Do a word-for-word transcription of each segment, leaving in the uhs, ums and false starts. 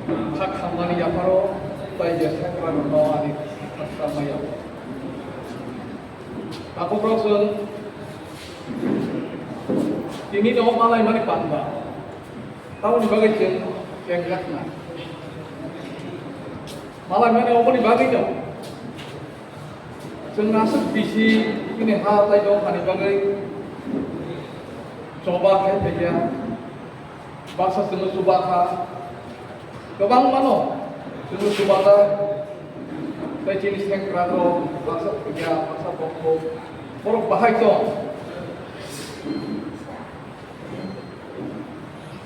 Kha khamnani yapharo tei je sakra rokno ani kha khamma ya. Takhuk rok chwng tini no malai mani panda. Tamoni bagwi chwng kengjakna. Malai mani oboni bagwi no. Chwng aswk bisi chini ha tei dophani bagwi choba khai phaikha. Baksa chwngno chuba kha. Kwbangmano chwngno chuba kha. Tei chini sengkrak rok baksa thwikya, baksa bokho. Borok bahai tong.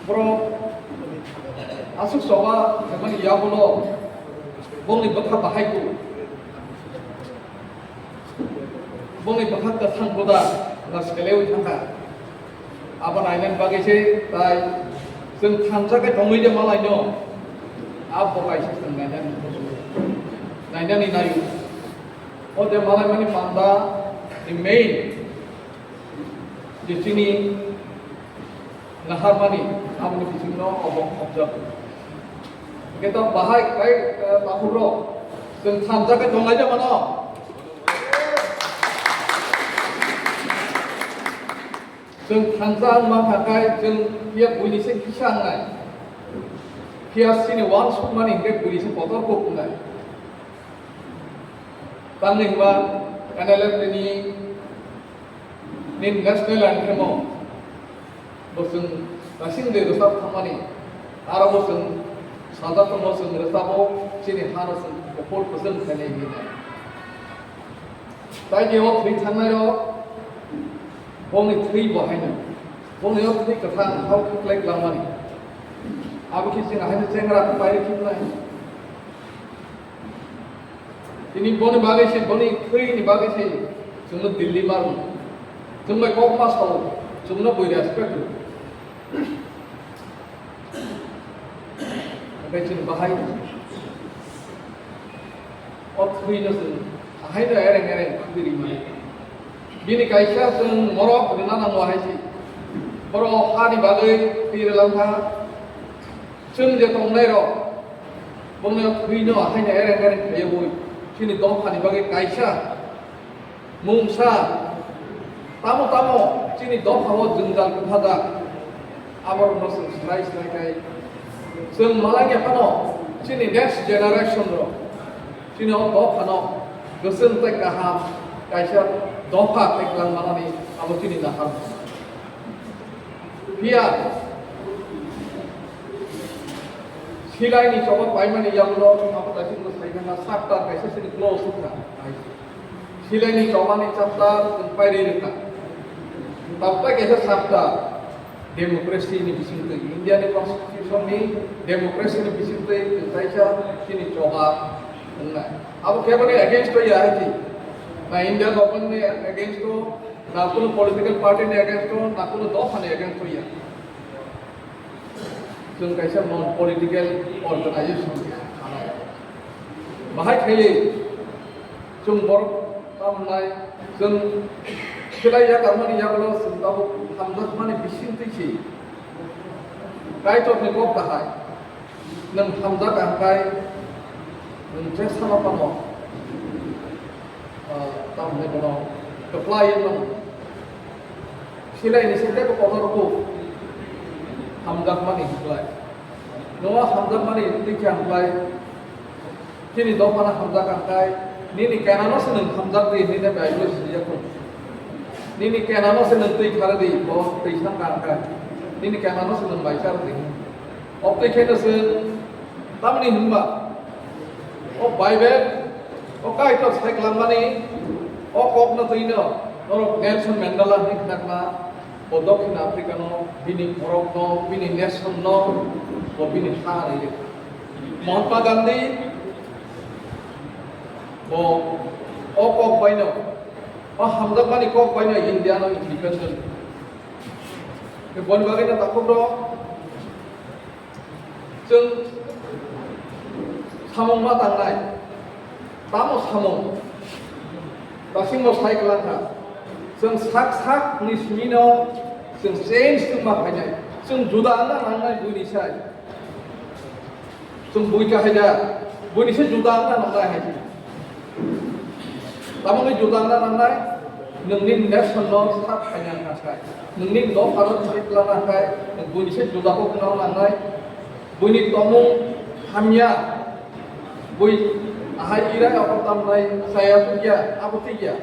Borok aswk choba khaimani yagulo bongni bwkha bahai ku. Bongni bwkha kwthang buda na selewi thangkha. Abo nainani bagwi se tai chwng thansa khe tongwi de malaino. Abo kaisa chwng nainani, nainani naio. O de malaimani panda ni main je chini naharmani aboni bisingno obo observe. Hingke to bahai kai, eh, takhuk rok chwng thansa khe tonglaijak mano. Chwng thansa wngma kha kai chwng phiya buini se kisa wngnai. Phiya chini uansukmani hingke buini se kotor kuk wngnai. Tamni hwnba N L F ni, ni national anthem o bo chwng kasing de rwchap thangmani, aro bo chwng sajak tongmo chwng rwchabo chini hano chwng kuphur kwchwng khainai hinwi nai. Tai je o thwi thangnai rok bongni thwi bo haino, bongni o thwi kwthang hao khuklai langmani. Abo khe chwng haino chengra pairi khibnai. Tini boni bagwi se, boni thwini bagwi se chwngno Delhi marung. Chwng bai kok ma sao, chwngno bui respect rw. Oke chwng bahai o thwino chwng ahaino ereng ereng khwrwi mani. Bini kaisa chwng morok rwna nango hai se. Borok hani bagwi twi rwlang kha. Chwng je tongnairok, bongni thwino haino ereng ereng khaiwi chini dophani bagwi kaisa mungsa tamo tamo chini dophao jwngjal kwthajak, aborokno chwng swlai swlai khai chwng malai ya phano chini next generation rok chini o dophano kwchwng tei kaham kaisa dopha khlai kwlang manani abo chini nahar. Phiya silaini choba paimani yagulo abo kaisa chwngno sai kha na chapter kaisa chini close wngkha. Silaini chobani chapter chwng pairwi rwkha. Tabuk kaisa chapter democracy ni bisingtwi, India ni constitution ni democracy ni bisingtwi chwng kaisa chini choba wngnai. Abo keboni against o ya hai di. Na India government ni against o, na kuno political party ni against o, na kuno dopha ni against o ya. Chwng kaisa non political organization. Bahai khaiwi chwng borok tamo wngnai, chwng khlai ya tangmani yagulo chwng tabuk hamjakmani bisingtwi se Kaitorni kok bahai. Nwng hamjak ang khe, nwng je sama phano, ah, tamo hwnwi bono kwplai wng mano. Silai ni se teibo kotor kuk hamjakmani kwplai. Nogo hamjakmani twi khe ang khlai, chini dophano hamjak ang khe, nini kenano se nwng hamjak di hwnwi Bible swijak tongo. Nini kenano se nwng twi kharwi di, bo twi thang kha ang khe, nini kenano se nwng bai kharwi di. Obtwi khe no se tamni hwnba o Bible o Kaitor sai kwlangmani o kokno twi no norok Nelson Mandela hwnwi khna kha, bo Dokhin Africa no bini borok no bini nation no bo bini ha rwi rw kha. Mahatma Gandhi bo o kok bai no o hamjakmani kok bai no India no independent boni bagwi no takhuk rok Chwng samung ma tangnai, tamo samung? Dasimbo sai kwlangkha. Chwng sak sak ni simi no chwng change wngma phainai. Chwng juda wngna nangnai buini sai. Chwng bui kahai da, buini se juda wngna nangnai hai se. Tamo wngwi juda wngna nangnai, nwngni nation no sak khaina wngkha sai. Nwngni dopha no thik lana khai, nwng buini se juda kok wngna nangnai. Buini tongmung hamya, bui ahai irai aphor tamnai, chaya thukya, abo thikya.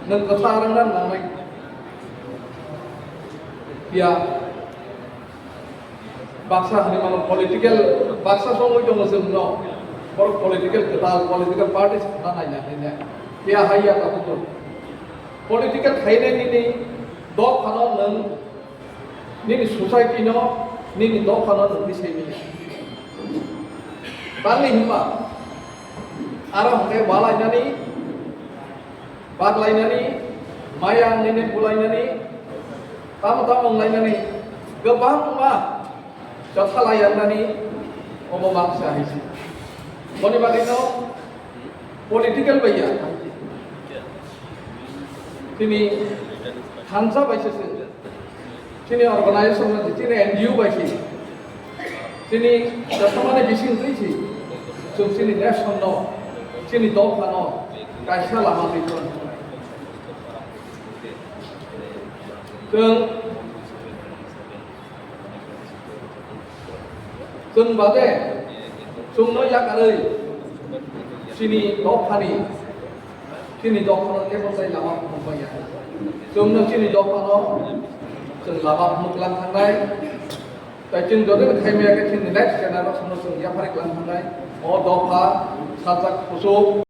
Nwng kwthar wngna nangnai. Ya. Baksa hwnwi mano political, baksa songwi tongo chwngno. Borok political kwtal, political parties hwnna naina hwnwi. Phiya hai ya tabukno. Political khainai nini dophano nwng nini society no, nini dophano nwng twi sai manya. Tamni hwnba aro hwnkhe balainani Baglainani, maya wnglainani, bulainani, tamo tamo wnglainani, kwbangma chothalai yangnani obo baksa hai se. Boni bagwino political bai ya. Chini thansa bai se se. Chini organization no, chini N G O bai si, chini jasamani bising twi si, chwng chini nation no, chini dopha no kaisa lama twi thung. Chwng, chwng bade, chwng no yakarwi, chini dophani, Chini dophano teibo tei lama phunuk manya. Chwngno chini dophano chwng lama phunuk lang thangnai. Tai chwng jodi khaimaya khe chini next generation no chwng yaphari lang thangnai. O dopha sajak kuchuk.